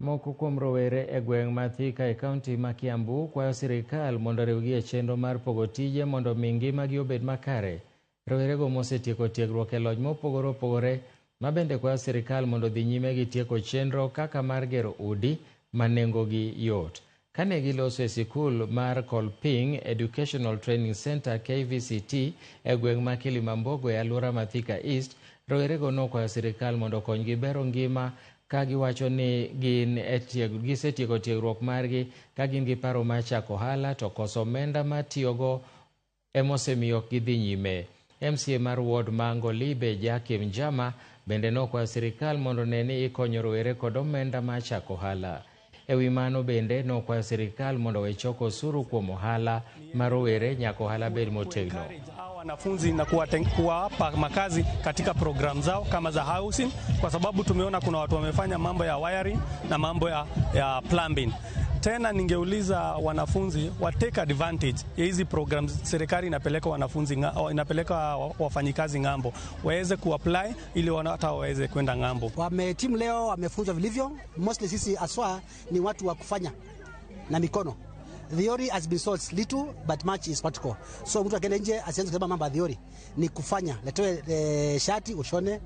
Moko kuom rowere e gweng' ma Thika e kaunti ma Kiambu kwayo sirikal mondo oriwgi e chenro mar pogo tije mondo omi ngimagi obed makare. Rowerego mosetieko tiegruok e lony mopogore opogore ma bende kwayo sirikal mondo odhi nyime gi tieko chenro kaka mar gero udi ma nengogi yot. Kane giloso e sikul mar Kolping Educational Training Center KVCT e gweng' ma Kilimambogo e alwora ma Thika East, rowerego nokwayo sirikal mondo okonygi bero ngima ka giwacho ni gin e gisetieko tiegruok margi ka gin gi paro mar chako ohala to koso omenda mar tiyogo emosemiyo ok gidhi nyime. MCA mar ward ma Ngolibe Jackie Mjama bende nokwayo sirikal mondo one ni ikonyo rowere kod omenda mar chako ohala. E wi mano bende nokwayo sirikal mondo owe choko osuru kuom ohala mar rowere nyaka ohala bed motegno. Wanafunzi na kuwapa makazi katika program zao kama za housing, kwa sababu tumeona kuna watu wamefanya mambo ya wiring na mambo ya plumbing. Tena ningeuliza wanafunzi wa take advantage ya hizi programs serikali inapeleka wanafunzi inapeleka wafanyikazi ng'ambo, waweze kuapply ili hata waweze kwenda ng'ambo. Wamehitimu leo, wamefunzwa vilivyo. Mostly sisi aswa ni watu wa kufanya na mikono. Theory has been sold little but much is practical. So mtu akienda nje asianze kusema mambo ya theory, ni kufanya. Letewe shati ushone,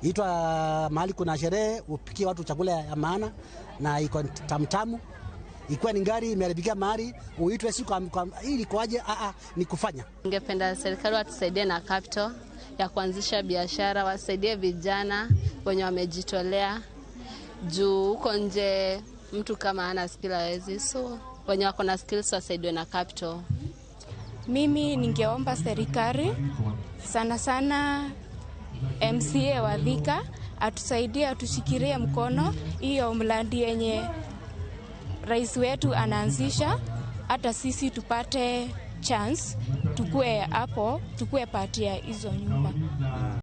itwa mahali kuna sherehe upikie watu chakula ya maana na iko tamtamu. Ikiwa ni gari imeharibikia mahali uitwe siku kwa ili kwaje? A ni kufanya. Ningependa serikali watusaidie na capital ya kuanzisha biashara, wasaidie vijana wenye wamejitolea juu huko nje mtu kama hana skill hawezi, so wenye wako na skills wasaidiwe na capital. Mimi ningeomba serikali sana sana MCA wa Thika atusaidie, atushikilie mkono hiyo mradi yenye rais wetu anaanzisha, hata sisi tupate chance tukue hapo, tukue part ya hizo nyumba.